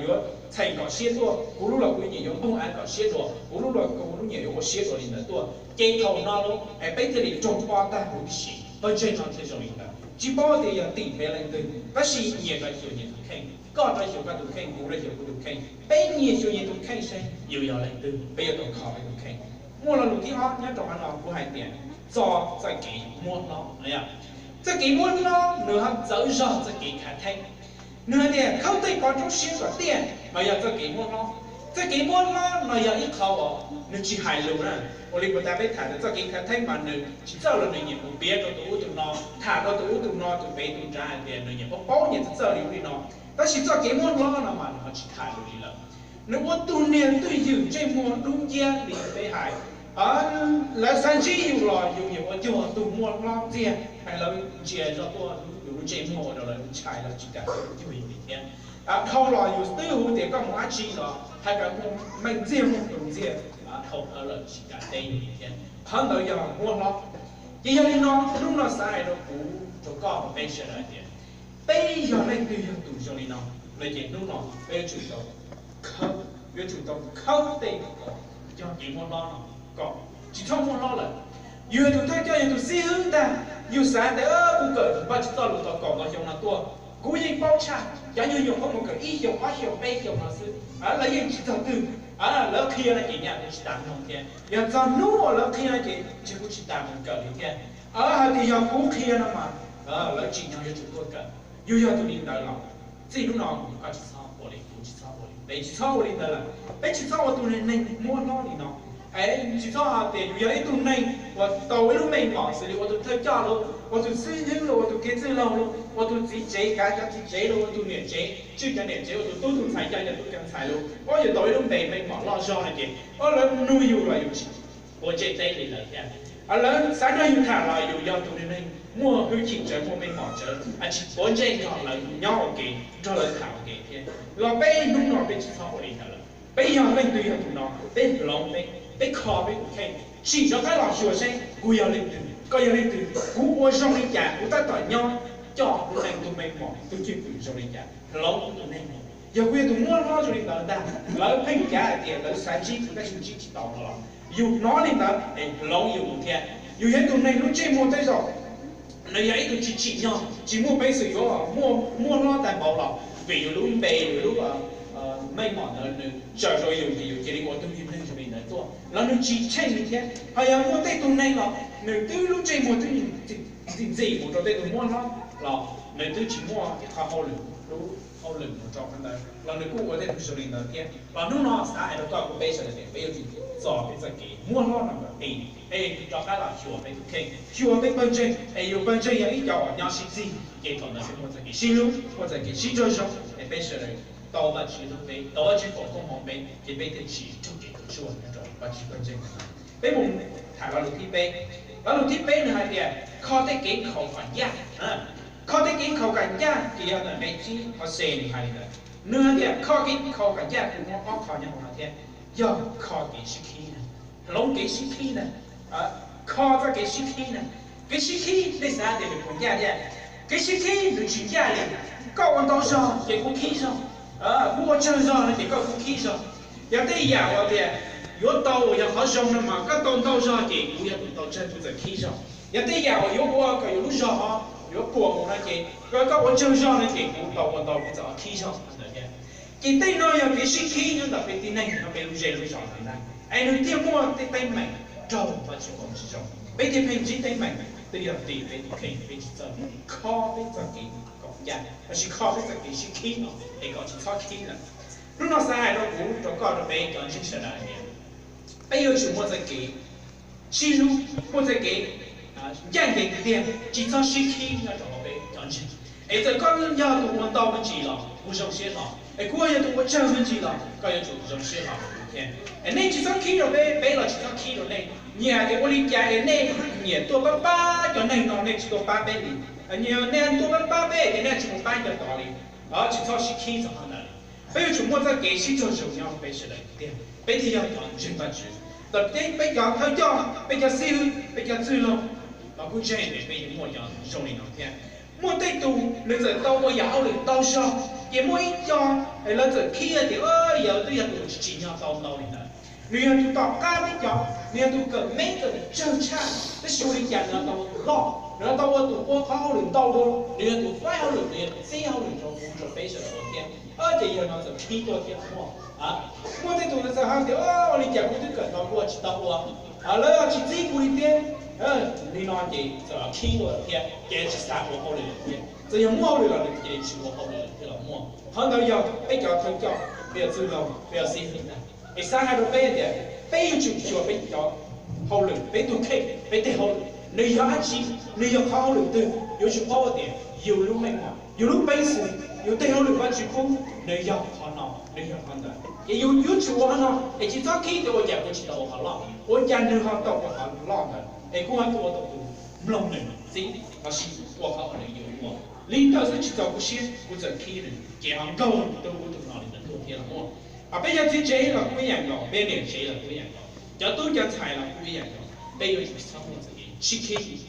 yuav txheem kom siab tuaj, kuv lub los kuv nyiam yuav npoog av kom siab dua, kuv lub los kuv nyiam yuav ua siab dua li ntawd tuaj. Ces thaum no los es peb thiaj li raug pob tag huv tib si. Pawg ntseeg no thiaj zoo li ntawd, tsis paub tias yog tim peb leej twg, tab sis nyias rov xyuas nyias tus kheej, koj rov xyuas koj tus kheej, kuv rov xyuas kuv tus kheej, peb nyias xyuas nyias tus kheej seb yus yog leej twg, peb yuav tau kho peb tus kheej. Muaj lo lus thib ob nyob rau qhov no kuv hais tias txo txoj kev muab hlob no. Txoj kev muab hlob nws ho txawv zog txoj kev khav theeb. Nws hais tias khawb tej pov roob siab kom tiaj mas yog txoj kev muab hlob. Txoj kev muab hlob no yog ib qho uas nws tsis hais lus na. Ua li puas tas peb tham tias txoj kev khav theeb mas nws tsis txawj los nws nyiam mus piav rau tus ub tus no, tham rau tus ub tus no, tus pem tus nrad hais tias nws nyiam paub paub nyiam txawj txawj li ub li no. Tab sis txoj kev muab hlob no mas nws ho tsis hais lus li lawm. Nws ua tug niag twj ywm ntsej muag dub nciab li peb hais. Lawv xav ntsib yus los yus yuav ua cuag tug muaj hlob ntxiag, hais lawv ntsia zoj tuaj yus lub ntsej muag ua rau lawv ntshai, lawv tsis kam tuaj cuag yus li thiab. Dhau los yus twb hu tias koj mus dab tsi los hais kom muaj meej ntxiag muaj tus ntxiag, dhau ntawd lawv tsis kam teb yus li thiab. Qhov ntawd yog muab hlob. Ces yog li no hnub no xav hais rau kuv rau koj rau peb sawv daws tias peb yog leej twg yog tus zoo li no no ces hnub no peb yuav tsum tau khawb, yuav tsum tau khawb tej uas yog kev muab hlob no kom tsis txhob muab hlob lawm. Yus yog tus thawj coj, yog tus xib hwb ntag, yus xav tias kuv kawm Vajtswv txoj lus tau kaum ntau xyoo no tuaj, kuv yeej paub tshaj, cov nyuag nyuam qhuav mus kawm ib xyoos ob xyoos peb xyoos no xwb, lawv yeej tsis txog twg, lawv qhia no ces nyaj kuv tsis tas mloog thiab, yog txog hnub uas lawv qhia no ces ntshe kuv tsis tas mus kawm li thiab. Hais tias yog kuv qhia no mas lawv tsim nyog yuav tsum tuaj kawm. Yus yog tus li ntawd los txij hnub no mus koj tsis txhob ua li, kuv tsis txhob ua li, peb tsis txhob ua li ntawd lawm. Peb tsis txhob ua tus neeg muab hlob li no. Es tsis txhob hais tias yus yog ib tug neeg uas tau ib lub meej mom xws li ua tus thawj coj los, ua tus xib hwb los, ua tus kev txwj laug los, ua tus txiv tsev kav cov txiv tsev los, ua tus niam tsev tswj cov niam tsev, ua tus tub tus ntxhais coj cov tub cov ntxhais los, ob yus tau ib lub npe meej mom loj zog no ces ob lawv nug yus los yus tsis quav ntsej teb li lawm thiab. Lawv xav nrog yus tham los yus yog tus neeg muaj hwj chim tsawv, muaj meej mom tsawv, tsis quav ntsej nrog lawv nyob ua ke, nrog lawv tham ua ke thiab. Los peb hnub no peb tsis txhob ua li ntawd lawm. Peb yog leej twg yog tus no, peb hloov peb, peb kho peb tus kheej, sim rov qab los xyuas seb kuv yog leej twg, koj yog leej twg, kuv ua zoo li cas, kuv tab tom nyob coj tus neeg tus meej mom tus cwj pwm zoo li cas, hloov kuv tus neeg. Yog kuv yog tus muab hlob zoo li ntawd ntag, lawv pheej cav hais tias lawv xav ntsib kuv tab sis ntsib tsis tau no los yus hnov li ntawd es hloov yus mus thiab. Yus yog ib tug neeg lub ntsej muag tej zaum nws yog ib tug tsis tsim nyog, tsis muaj peev xwm yuav muab hlob tag npaum los vim yus lub npe, yus lub meej mom ntawd nws tsaws rau yus ces yus cia li ua tug niag neeg zoo li ntawd tuaj los nws tsis tsheej li thiab. Ho yog muaj tej tug neeg los nws twb lub ntsej muag twb ntxim ntxim mus rau tej tug muab hlob los nws twb tsis muaj ib qho hauj lwm, lub hauj lwm mus rau qhov ntawd los nws kuj ua tej tug zoo li ntawd thiab. Los hnub no xav hais rau koj kuv peb sawv daws tias peb yuav tsum txo peb txoj kev muab hlob no kom ti, es rov qab los xyuas peb tus kheej, xyuas peb pawg ntseeg, es yus pawg ntseeg yog ib cov uas nyob sib txig, ces thaum ntawd peb muaj txoj kev sib hlub, muaj txoj kev sib nrog zoo, es peb sawv daws tau Vajtswv hlub peb, tau Vajtswv foom koob hmoov peb, ces peb thiaj tsis raug kev tuav tshuaj nyob rau Vajtswv pawg ntseeg. Peb mus tham lo lus thib peb. Lo lus thib peb nws hais tias kho tej kev nkhaus kom ncaj. Kho tej kev nkhaus kom ncaj ces yog ntawm nqe tsib qhov se nws hais li ntawd. Nws hais tias kho kev nkhaus kom ncaj, kuv muaj ob qho nyob hauv no thiab. yog kho kev sib khib na, hloov kev sib khib na, kho txoj kev sib khib na. Kev sib khib nej xav tias nws puas ncaj thiab? Kev sib khib nws tsis ncaj li. Koj ua ntau zog ces kuv khib zog, kuv ua tsawg zog no ces koj kuv khib zog. Yog tej yam uas tias yuav tau uas yog qhov zoo no mas koj tau ntau zog ces kuv yog tus tau tsawg kuv txawm khib zog. Yog tej yam uas yuav ua kom yus lub zog ho yuav puas mus no ces koj ua tsawg zog no ces kuv tau ua ntau kuv txawm ho khib zog ntawd thiab. Ces tej no yog kev sib khib nyob ntawm peb tib neeg nyob peb lub zej lub zos ntawd na, es nws thiaj muaj tej teeb meem raug Vajtswv tsis zoo. Peb thiaj pheej ntsib teeb meem twb yog vim peb tus kheej peb tsis txawj kho peb txoj kev kom ncaj lossis kho peb txoj kev sib khib no es kom tsis txhob khib lawm. Hnub no xav hais rau kuv rau koj rau peb cov ntseeg sawv daws hais tias peb yuav tsum muaj txoj kev sib hlub, muaj txoj kev ncaj ncees tiag tiag, tsis txhob sib khib nyob rau hauv peb cov ntseeg. Es txawm koj yog tus ua ntau me ntsis los kuv zoo siab hlo, es kuv yog tus ua tsawg me ntsis los koj yuav tsum zoo siab hlo thiab. Es nej tsis txhob khib rau peb, peb los tsis txhob khib rau nej. Nyias hais tias ua li cas es nej nyiam tuaj pab pab cov neeg no nej tsis tuaj pab peb li. Nej tuaj pab pab peb ces nej tsis mus pab cov tod li. Tsis txhob sib khib txog qhov ntawd li. Peb yuav tsum muaj txoj kev sib raug zoo nyob peb sawv daws tiag tiag peb thiaj yog cov ntseeg Vajtswv. Ntawm peb cov thawj coj, peb cov xib hwb, peb cov txwj laug los kuj ntseeg tias peb yuav muaj cov zoo li no thiab. Muaj tej tus nws txawm tau ua yam hauj lwm ntau zog, ces muaj ib co lawv txawm khib tias yawg twb yog tus tsis tsim nyog tau ntau li ntawd. Nws yog tus tom qab peb cov, nws yog tus kawm meb kawm tsawg tshaj, tab sis ua li cas nws tau loj, nws tau ua tus ua qhov hauj lwm ntau dua, nws yog tus faib hauj lwm, nws yog tus txib hauj lwm rau kuv rau peb sawv daws ua thiab. Ces yawg no txawm khib tuaj thiab muaj. Muaj tej tus txawm hais tias ua li cas kuv twb kawm ntau dua tsis tau ua, lawv tsis txib kuv li thiab. Li no ces txawm khib tuaj thiab ces tsis xav ua hauj lwm lawm thiab. Txawm yog muaj hauj lwm los nws cia li tsis ua hauj lwm lawm thiab los muaj. Qhov ntawd yog peb cov thawj coj, peb yog txwj laug, peb yog xib hwb ntag. Es xav hais rau peb tias peb yuav tsum xyuas peb cov hauj lwm, peb tus kheej, peb tej hauj lwm nws yog dab tsi, nws yog qhov hauj lwm twg, yuav tsum paub tias yus lub meej mom, yus lub peev xwm, yus tej hauj lwm Vajtswv pub nws yog qhov no, nws yog qhov ntawd. Ces yus yuav tsum ua qhov no es tsis txhob khib tias ua cas kuv tsis tau ua qhov loj, ua cas nws ho tau ua qhov loj ntawd es kuv ho tau ua tau tus mloog nws txib lossis ua qhov uas nws yuav ua. Li ntawd xwb tsis txaus kuv siab kuv txawm khib nws ces ho nkaug rau kuv tus no li ntawd tuaj thiab los muaj. Ho peb cov txiv tsev los kuj ib yam nkaus, peb niam tsev los kuj ib yam nkaus, cov tub cov ntxhais los kuj ib yam nkaus, peb yuav tsum txhob muaj txoj kev sib khib.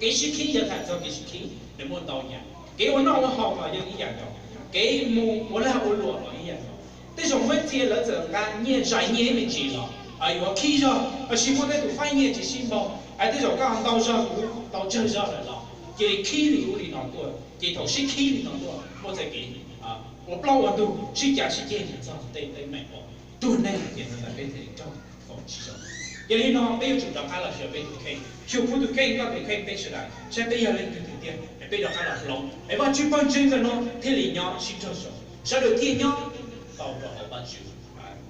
Kev sib khib yog tham txog kev sib khib nws muaj ntau yam, kev ua noj ua haus los yeej ib yam nkaus, kev mus ua lag ua luam los ib yam nkaus. Tej zaum muaj ib txhia lawv txawm nqa nyiaj zais nyiaj ib me ntsis los yuav khib zog, lossis muaj tej tus faib nyiaj tsis sib npaug, hais tej zaum koj ntau zog kuv tau tsawg zog lawm los cia li khib li ub li no tuaj, ces thaum sib khib li no tuaj muaj txoj kev ua plaub ua ntug sib cav sib ceg txog tej teeb meem uas tuag neeg tias ntawd peb thiaj li raug foom tsis zoo. Yog li no peb yuav tsum rov qab los xyuas peb tus kheej, xyuas kuv tus kheej, koj tus kheej, peb sawv daws saib peb yog leej twg tiag tiag es peb rov qab los hloov es Vajtswv pawg ntseeg ntawm no thiaj li nyob sib raug zoo, sawv daws thiaj nyob tau rau hauv Vajtswv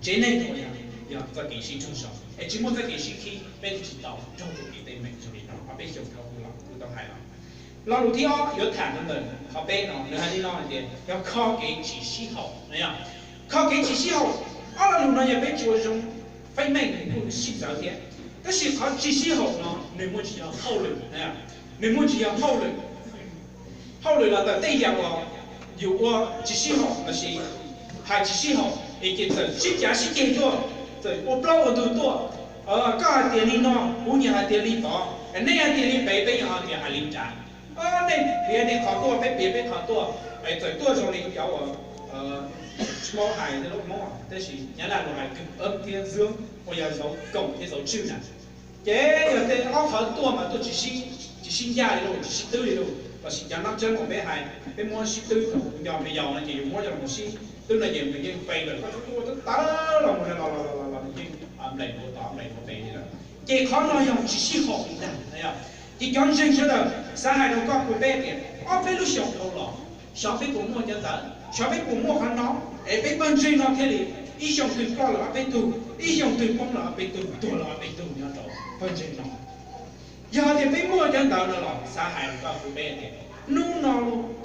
tsev neeg. Yog txoj kev sib raug zoo es tsis muaj txoj kev sib khib peb thiaj tsis tau raug tej kev teeb meem zoo li no uas peb xyoo dhau los kuv tau hais los. Lo lus thib ob yuav tham rau ntawm qhov peb no nws hais li no hais tias yog kho kev tsis sib haum no. Kho kev tsis sib haum, ob lo lus no yog peb tsis ua zoo feeb meej nws kuj sib txawv thiab. Tab sis qhov tsis sib haum no nws muaj tsis yog hauj lwm, nws muaj tsis yog hauj lwm. Hauj lwm los ntawm tej yam uas yus ua tsis sib haum lossis hais tsis sib haum es ces txawm sib cav sib ceg tuaj, txawm ua plaub ua ntug tuaj. Koj hais tias li no, kuv nyiam hais tias li tod, nej hais tias li pem, peb yog hais tias hais li nrad. Nej piav nej qhov tuaj, peb piav peb qhov tuaj, es txawm tuaj zoo li cov uas Hmoob hais lub Hmoob, tab sis Nyab Laj luag hais kws ub thiab zub uas yog zauv koom thiab zauv tswj na. Ces yog tej ob qhov tuaj mas tuaj tsis sib ncaj li lauj, tsis sib twb li lauj, lossis cov nab tseeb uas peb hais peb muab sib twb rau nco me yaus no ces yus muab coj los sib twb no ces nws yeej pem lawm, koj txhob tuaj tawv los mus los los los los nws yeej nplaim mus tod nplaim mus pem li lawm. Ces qhov no yog tsis sib haum li ntag. Ces cov ntseeg sawv daws, xav hais rau koj kuv peb tias ob peb lub xyoo dhau los, xyov peb puas muaj cov ntawd, xyov peb puas muaj qhov no, es peb pawg ntseeg no thiaj li ib xyoo twg ploj lawm ob peb tug, ib xyoo twg poob lawm ob peb tug, tuag lawm ob peb tug nyob rau pawg ntseeg no. Yog tias peb muaj cov ntawd no los xav hais rau koj kuv peb tias hnub no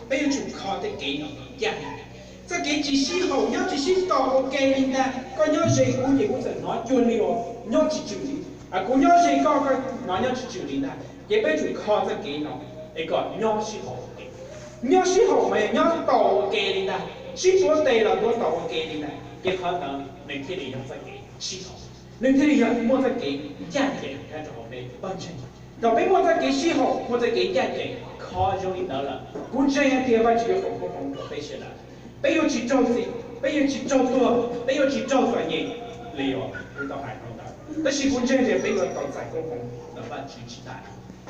peb yuav tsum kho tej kev no kom ncaj. Txoj kev tsis sib haum nyob tsis sib tau ua ke li ntag. Koj nyob ze kuv ces kuv txawm hnov cuag li uas nyob tsis tswm li, kuv nyob ze koj, koj hnov nyob tsis tswm li ntag. Ces peb tsum kho txoj kev no es kom nyob sib haum ua ke. Nyob sib haum mas yog nyob tau ua ke li ntag, sib tuav tes los tuav tau ua ke li ntag, ces qhov ntawd nws thiaj li yog txoj kev sib haum, nws thiaj li yog muaj txoj kev ncaj ncees nyob rau hauv peb pawg ntseeg. Thaum peb muaj txoj kev sib haum, muaj txoj kev ncaj ncees khov zoo li ntawd lawm, kuv ntseeg hais tias Vajtswv yuav foom koob hmoov rau peb sawv daws. Peb yuav tsis raug txim, peb yuav tsis raug tuag, peb yuav tsis raug txom nyem li uas kuv tau hais no ntawd, tab sis kuv ntseeg tias peb yuav tau txais koob hmoov ntawm Vajtswv tsis tas.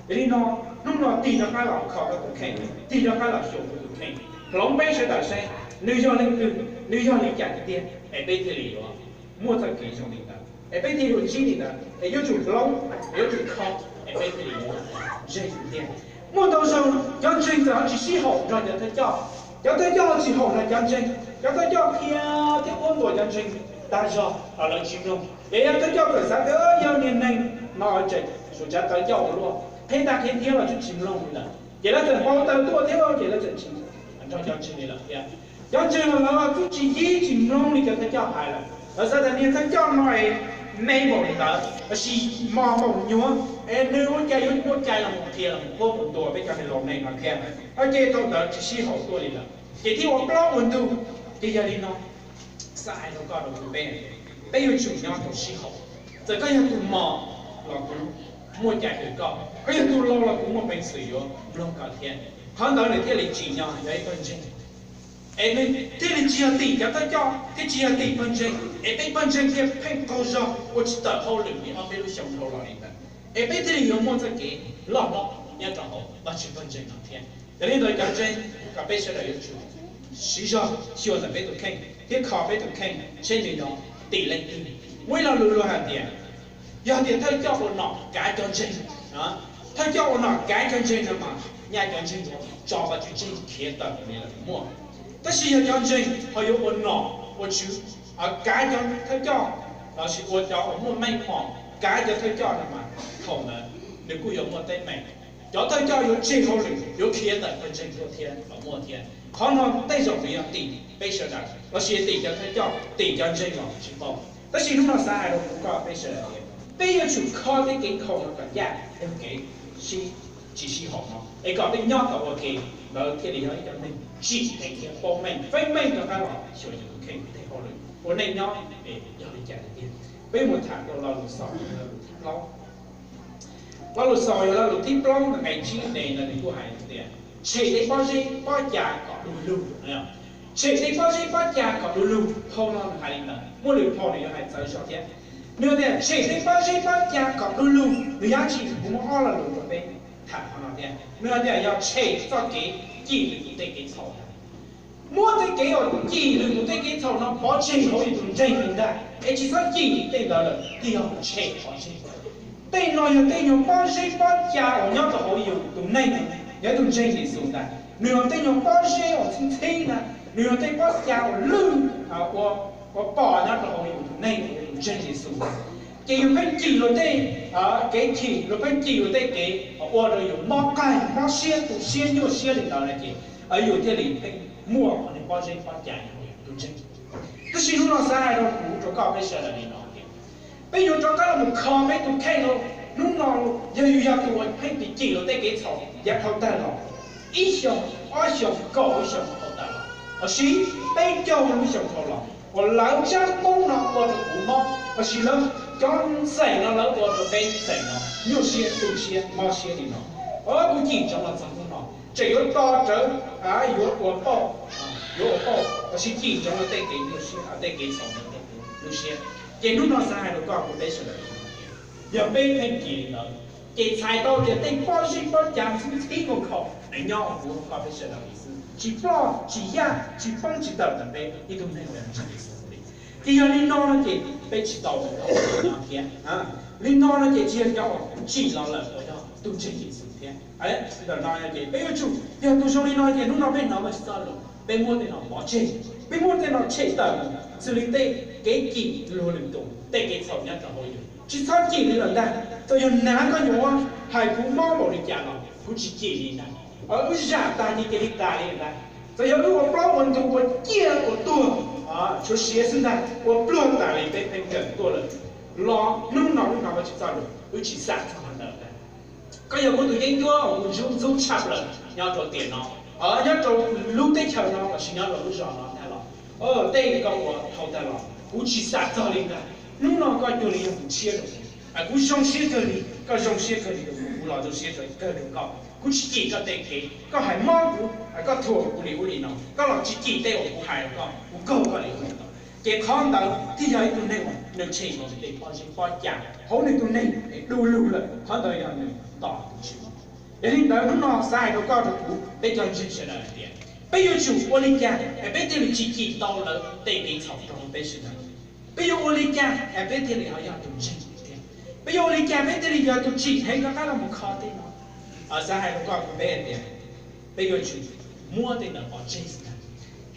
Yog li no, hnub no tig rov qab los kho koj tus kheej, tig rov qab los xyuas koj tus kheej, hloov peb sawv daws seb nws yog leej twg, nws yog li cas tiag tiag, es peb thiaj li yuav muaj txoj kev zoo li ntawd, es peb thiaj yuav ntsib li ntawd, es yuav tsum hloov, es yuav tsum kho, es peb thiaj li yuav ntseeg tiag tiag. Muaj ntau zaus cov ntseeg txawm ho tsis sib haum nrog cov thawj coj, cov thawj coj tsis haum nrog cov ntseeg, cov thawj coj qhia thiab quab ntuas cov ntseeg tag zog los lawv tsis mloog. Ces yog thawj coj txawm xav tias yog niag neeg no tseem suav tsav tawv ncauj ua luaj, qhia tag qhia thiab los tsis mloog li lawm, ces lawv txawm npau taws tuaj thiab ces lawv txawm tsis nrog cov ntseeg li lawm thiab. Cov ntseeg los lawv twb tsis yib tsis mloog li cov thawj coj hais lawm, lawv xav tias niag thawj coj no es me npaum li ntawd, tab sis mos npaum nyuav, es nws ua cas yuav muaj cai los mus qhia los mus quab mus ntuas peb cov niag laus neeg no thiab. Ces thaum ntawd tsis sib haum tuaj li lawm, ces thiaj ua plaub ua ntug. Ces yog li no, xav hais rau koj rau kuv peb, peb yuav tsum nyob tau sib haum. Txawm koj yog tus mos los kuv muaj cai hwm koj, koj yog tus laus los kuv muaj peev xwm yuav mloog koj thiab. Qhov ntawd nws thiaj li tsim nyog yog ib pawg ntseeg. Es nws thiaj li tsis yog tim cov thawj coj thiab tsis yog tim pawg ntseeg, es peb pawg ntseeg thiaj pheej qaug zog ua tsis tawm hauj lwm li ob peb lub xyoo dhau los li ntawd, es peb thiaj li yuav muaj txoj kev loj hlob nyob rau hauv Vajtswv pawg ntseeg no thiab. Yog li ntawd cov ntseeg, kom peb sawv daws yuav tsum siv zog xyuas ntawm peb tus kheej thiab kho peb tus kheej seb nws yog tim leej twg. Muaj ib lo lus luag hais tias, yog tias thawj coj ua nom kav cov ntseeg, thawj coj ua nom kav cov ntseeg no mas nyaj cov ntseeg tso Vajtswv tseg khiav tawm li lawm muaj. Tab sis yog cov ntseeg ho yuav ua nom ua tswv kav cov thawj coj lossis ua cov uas muaj meej mom kav cov thawj coj no mas thaum ntawd nws kuj yuav muaj teeb meem. Cov thawj coj yuav tseg hauj lwm yuav khiav tawm pawg ntseeg tuaj thiab los muaj thiab. Qhov no tej zaum nws yog tim peb sawv daws lossis tim cov thawj coj tim cov ntseeg los tsis paub. Tab sis hnub no xav hais rau kuv koj peb sawv daws tias peb yuav tsum kho tej kev nkhaus no kom ncaj, yog kev sib, tsis sib haum no es kom peb nyob kom ua ke, lawv thiaj li yog ib cov neeg tsim heev thiab paub meej feeb meej rov qab los xyuas yus tus kheej tej hauj lwm ua neej nyob es yog li cas tiag tiag. Peb mus tham rau lo lus xaus, lo lus thib plaub. Lo lus xaus yog lo lus thib plaub nqe tsib ne no nws kuj hais tias tshem tej pob zeb pob cas kom du lug. Tshem tej pob zeb pob cas kom du lug, phau no nws hais li ntawd, muaj lwm phau nws yuav hais txawv zog thiab. Nws tias tshem tej pob zeb pob cas kom du lug, nws yog dab tsi? Kuv muab ob lo lus rau peb tham qhov no thiab. Nws hais tias yog tshem txoj kev cim lwm tus tej kev txhaum ntag. Muab tej kev uas cim lwm tus tej kev txhaum no pov tseg hauv yus tus ntseeg li ntag, es tsis txhob cim tej ntawd lawm, thiaj yog tshem pov tseg. Tej no yog tej nyuag pob zeb pob cas uas nyob rau hauv yus tus neeg, yog tus ntseeg Yexus ntag. Nws yog tej nyuag pob zeb uas txhib txhib na, nws yog tej pob cas uas lwj, uas pom nyob rau hauv yus tus neeg, yus tus ntseeg Yexus ntag. Ces yus pheej cim luag tej kev chim, yus pheej cim luag tej kev ua rau yus mob qaug mob siab tu siab nyuaj siab li ntawd na, ces yus thiaj li pheej muaj qhov niag pob zeb pob cas hauv yus tus ntseeg. Tab sis hnub no xav hais rau kuv rau koj peb sawv daws li no tias peb yuav rov qab los mus kho peb tus kheej lauj. Hnub no yog yus yog tus uas pheej cim cim luag tej kev txhaum yav dhau tag los, ib xyoos, ob xyoos, kaum ib xyoos dhau tag los, los sis peb caug lub xyoo dhau los uas lawv tsab moob no ua rau kuv mob, los sis lawv cov xeem no lawv ua rau peb xeem no nyuaj siab tu siab mob siab li no. Kuv cim ntsoov los txog hnub no tseem yuav to rawv, yuav ua pauj, yuav ua pauj los sis cim ntsoov los tej kev nyuaj siab, tej kev txhaum ntawd rau kuv lub siab. Ces hnub no xav hais rau koj kuv peb sawv daws li no tias, yog peb pheej cim li ntawd, ces txhais tau tias tej pob zeb pob cas txhib txhib nkhaus nkhaus nyob hauv kuv koj peb sawv daws li xwb, tsis ploj tsis yaj tsis poob tsis tawm ntawm peb ib tug neeg uas ntseeg Yexus li. Ces yog li no no ces peb tsis tau ua li no thiab. Li no no ces tsis yog cov uas tsim los lawm uas yog tus ntseeg Yexus thiab. Ntawm no ces peb yuav tsum yog tus zoo li no ces hnub no peb hnov Vajtswv txoj lus, peb muab tej no pov tseg, peb muab tej no tshem tawm mus, xws li tej kev cim luag lwm tus tej kev txhaum nyob rau hauv yus, tsis txhob cim li lawm ntag. Txawm yog hnav koj nyuam, hais kuv mob npaum li cas los kuv tsis cim li ntag. Wb zam tag ces cia li tas li ntag. Txawm yog wb ua plaub ua ntug ua ciaj ua tuag, tshuav siav xwb ntag, ua pluag tas li peb pheej kawm tuaj lawm los hnub no wb hnov Vajtswv txoj lus wb tsis xam txog qhov ntawd ntag. Koj yog kuv tus yeeb ncuab uas kuv ntxub ntxub tshaj plaws nyob rau tiam no, nyob rau lub teb chaws no los sis nyob rau lub zos no ntag los, tej koj ua dhau tag los kuv tsis xam txog li ntag. Hnub no koj cuag li yog tus tshiab rau kuv, kuv zoo siab kawg li, koj zoo siab kawg li rau kuv, kuv los zoo siab kawg rau koj. Kuv tsis cim koj tej kev, koj hais mob kuv, koj thuam kuv li ub li no, koj los tsis cim tej uas kuv hais rau koj, kuv kaug koj li ub li no. Ces qhov ntawd thiaj yog ib tug neeg uas nws tshem nkaus nws tej pob zeb pob cag hauv nws tus neeg es du lug lawm, qhov ntawd yog nws nto tus Tswv. Yog li ntawd hnub no xav hais rau koj rau kuv peb cov ntseeg sawv daws hais tias peb yuav tsum ua li cas es peb thiaj li tsis cim tau lawv tej kev txhaum rau peb sawv daws. Peb yuav ua li cas es peb thiaj li ho yog tus ntseeg tiag? Peb yuav ua li cas peb thiaj li yog tus tsim heev rov qab los mus kho tej no? Xav hais rau koj kuv peb hais tias peb yuav tsum muab tej ntawd pov tseg xwb ntag.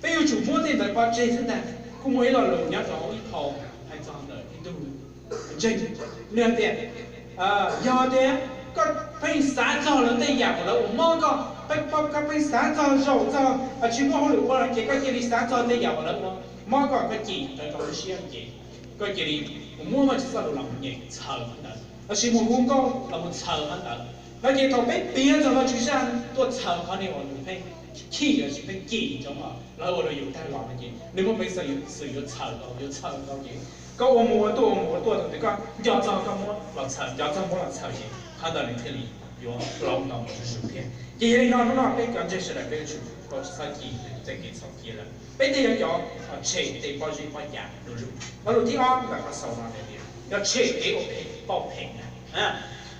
Peb yuav tsum muab tej ntawd pov tseg xwb ntag. Kuj muaj ib lo lus nyob rau hauv ib phau hais txog ntawm ib tug ntseeg, nws hais tias yog tias koj pheej xav txog lawv tej yam uas lawv ua mob koj, koj pheej xav txog zaum txog tsis muaj hauj lwm ua los ces koj cia li xav txog tej yam uas lawv ua mob koj, koj cim ntawd rau lub siab ces koj cia li mus muab Vajtswv txoj lus los mus nyem txhaws qhov ntawd, lossis mus hu nkauj los mus txhaws qhov ntawd. No ces thaum peb piav txog Vajtswv zaj tuaj txhaws qhov niag uas nws pheej chim lossis pheej cim cov uas lawv ua rau yus tag los no ces nws muaj peev xwm yuav txhaws tau, yuav txhaws tau ces koj ua mus ua tuaj ua mus ua tuaj thaum twg koj nco txog koj muab los txhaws, nco txog muab los txhaws ces qhov ntawd nws thiaj li yuav laub tau mus zuj zus thiab. Ces yog li no hnub no peb cov ntseeg sawv daws peb yuav tsum tau tsis txhob cim tej kev txhaum cia lawm, peb thiaj yog cov tshem tej pob zeb pob cag du lug. Lo lus thib ob ntawm qhov xaus no hais tias yog tshem kev ua phem pauj phem ntag.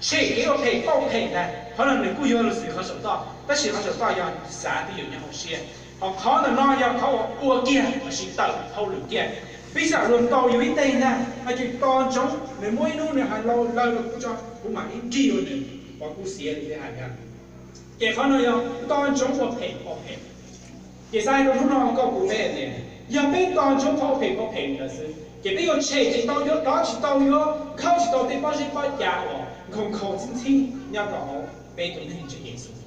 Tshem kev ua phem pauj phem ntag, qhov no nws kuj yog lus xwm qhov saum toj, tab sis qhov saum toj yog xav twj ywm nyob hauv siab. Ho qhov ntawm no yog qhov uas ua kiag lossis tawm hauj lwm kiag. Piv xam luag ntaus yus ib teg ntag, no ces tos ntsoov nws muaj ib hnub nws hais lus lawv rau kuv tso, kuv mam ib nrig ua nws, uas kuv xiav li peb hais ntag. Ces qhov no yog tos ntsoov ua phem pauj phem. Ces xav hais rau hnub no koj kuv peb hais tias yog peb tos ntsoov qhov ua phem pauj phem ntawd xwb ces peb yuav tshem tsis tau, yuav dov tsis tau, yuav khawb tsis tau tej pob zeb pob cag uas nkhaus nkhaus ntxhib ntxhib nyob rau hauv peb tus neeg ntseeg Yexus.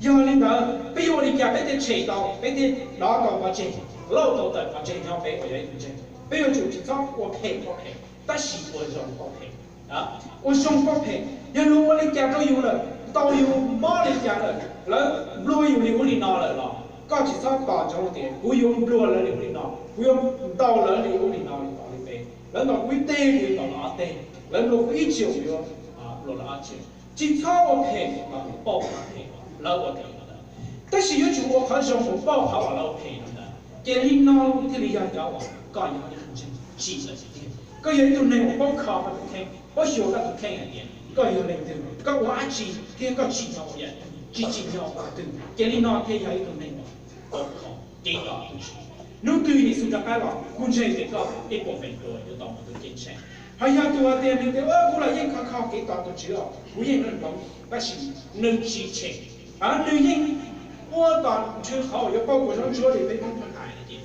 Yog li ntawd peb yuav ua li cas peb thiaj tshem tau, peb thiaj dov tau pov tseg, lauj tau tawm pov tseg nyob peb uas yog ib tug ntseeg? Peb yuav tsum tsis txhob ua phem pauj phem, tab sis ua zoo pauj phem. Ua zoo pauj phem, yog luag ua li cas rau yus lawm, ntaus yus mob li cas lawm, lawv nplua yus li ub li no lawm los koj tsis txhob tos ntsoov tias kuv yuav nplua lawv li ub li no, kuv yuav ntaus lawv li ub li no li tod li peb. Lawv ntaus kuv ib teg kuv yuav ntaus lawv ob teg, lawv nplua kuv ib txhia kuv yuav nplua lawv ob txhia. Tsis txhob ua phem los pauj qhov phem lawv ua rau yus ntawd, tab sis yuav tsum ua qhov zoo mus pauj qhov uas lawv ua phem ntawd. Ces li no thiaj li yog cov uas koj yog ib tug ntseeg tsim lawv tiag tiag. Koj yog ib tug neeg uas paub kho koj tus kheej, paub xyuas koj tus kheej hais tias koj yog leej twg, koj ua dab tsi thiab koj tsim nyog ua yam twg, tsis tsim nyog ua twg. Ces li no thiaj yog ib tug neeg uas paub kho, kev tos tus Tswv. Hnub twg Yexus rov qab los kuv ntseeg tias koj ib puas feem pua yuav tau mus ntuj ceeb tsheej. Ho yog tus hais tias nws tias kuv los yeej kho kho kev tos tus Tswv os, kuv yeej hloov, tab sis nws tsis tshem, nws yeej ua tos nrhw qhov uas yuav pauj kuv zaub ntsuab li peb Hmoob hais no ces,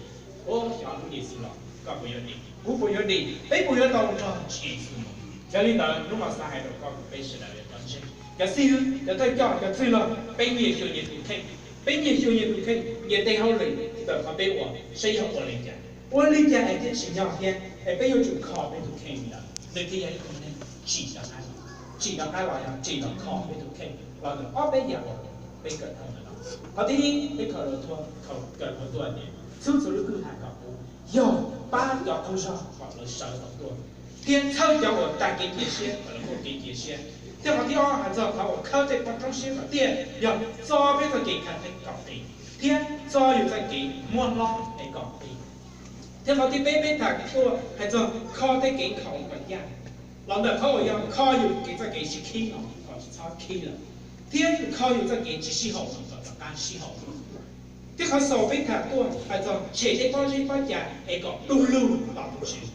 xyov hnub Yexus los koj puas yuav dim, kuv puas yuav dim, peb puas yuav tau nrog Tswv Yexus mus. Yog li ntawd hnub no xav hais rau koj kuv peb sawv daws cov ntseeg, cov xib hwb, cov thawj coj, cov txwj laug, peb nyias xyuas nyias tus kheej, peb nyias xyuas nyias tus kheej, nyias tej hauj lwm ntawm qhov peb ua saib yog ua li cas, ua li cas es thiaj tsim nyog thiab es peb yuav tsum kho peb tus kheej li ntawd, nws thiaj yog ib tug neeg tsim rov qab, tsim rov qab los yog tsim los kho peb tus kheej los ntawm ob peb yam uas peb kawm tau ntawm no. Qhov thib ib peb khaws los thuaj, khaws los thuaj tias txhub txhua lub kwj ha kom puv, yog pab cov qaug zog kom lawv sawv tau tuaj, thiab txhawb cov uas tag kev cia siab kom lawv muaj kev cia siab. Thiab qhov thib ob hais txog qhov uas khawb tej poj roob siab kom tiaj, yog txo peb txoj kev khav theeb kom qis, thiab txo yus txoj kev muab hlob es kom qis. Thiab qhov thib peb peb tham tuaj hais txog kho tej kev nkhaus kom yaj, los ntawm qhov uas yog kho yus kev txoj kev sib khib no kom tsis txhob khib lawm, thiab kho yus txoj kev tsis sib haum no kom rov qab sib haum. Thiab qhov xaus peb tham tuaj hais txog tshem tej pob zeb pob cag es kom du lug tos tus Tswv.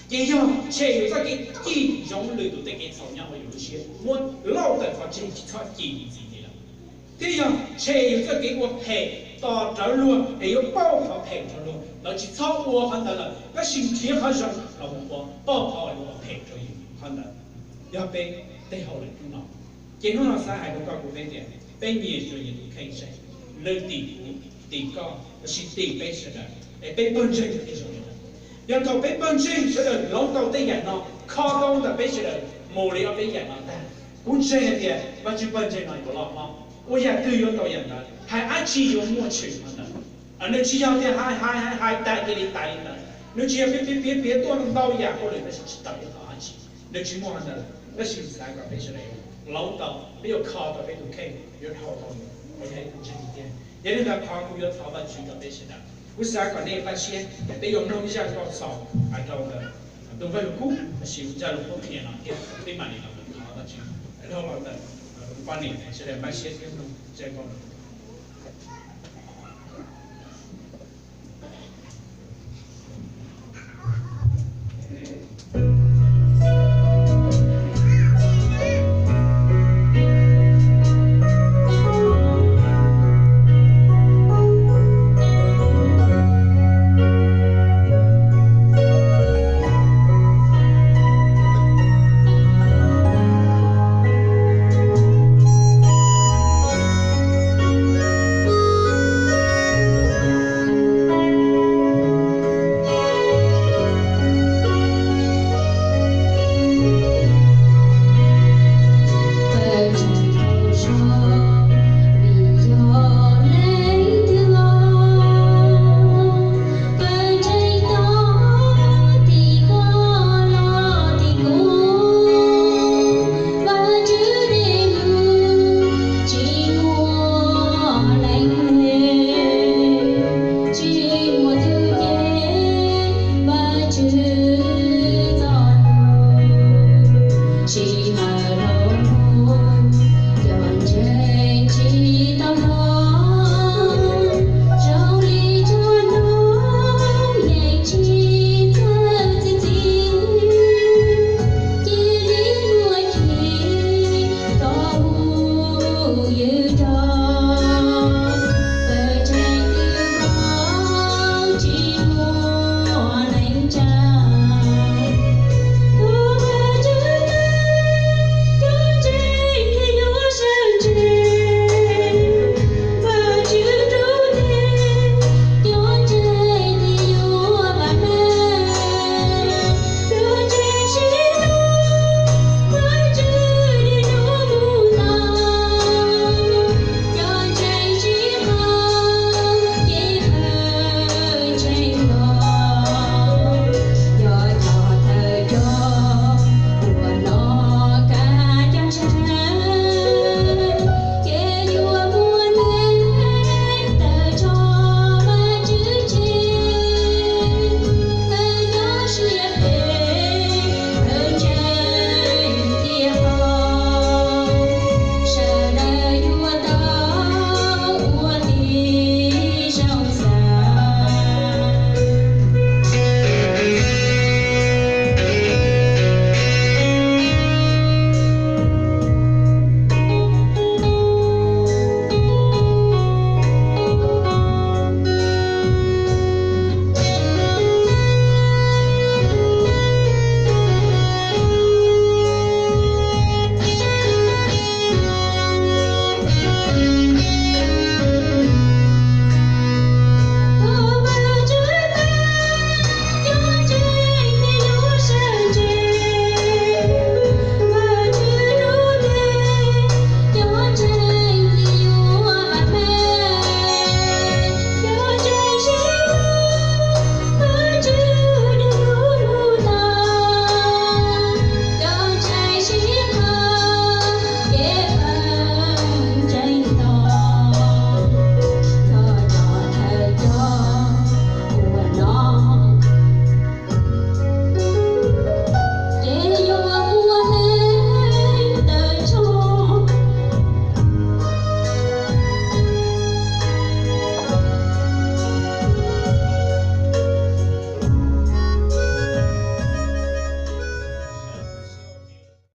Ces yog tshem yus txoj kev cim ntsoov lwm tus tej kev txhaum nyob hauv yus lub siab, muab lauj tawm pov tseg tsis txhob cim ntxiv li lawm. Thiab yog tshem yus txoj kev ua phem tos rawv luag es yuav pauj qhov phem rau luag, lawv tsis txhob ua qhov ntawd lawm, tab sis nrhiav qhov zoo los mus ua pauj qhov uas yuav ua phem rau yus. Qhov ntawd yog peb tej hauj lwm hnub no. Ces hnub no xav hais rau koj kuv peb tias peb nyias xyuas nyias tus kheej seb, nws tim kuv, tim koj, lossis tim peb sawv daws es peb pawg ntseeg thiaj zoo li ntawd. Yog thaum peb pawg ntseeg sawv daws hloov tau tej yam no, kho tau ntawm peb sawv daws mus li ob peb yam no ntag, kuv ntseeg hais tias Vajtswb pawg ntseeg no yuav loj hlob, ua yam twg yuav tau yam ntawd, hais dab tsi yuav muaj tshwm qhov ntawd. Nws tsis yog tias hais hais hais hais tas cia li tas li ntawd, Nws tsis yog piav piav piav piav tuaj ntau yam hauj lwm tab sis tsis tau ib qho dab tsi. Nws tsis muaj qhov ntawd, tab sis xav kom peb sawv daws laub tau, peb yuav kho tau peb tus kheej, yuav dhau tau nws, peb yog ib tug ntseeg tiag. Yog li ntawd qhov kuv yuav thov Vajtswv rau peb sawv daws, kuv xav kom nej npaj siab es peb yuav mloog ib zaj nkauj txaus hais rau ntawm tus Vaj Lug Kub, tab sis zaj lus qhuab qhia no thiab peb mam li los thov Vajtswv dhau los ntawm kuv poj niam, sawv daws npaj siab thiab mloog zaj nkauj no.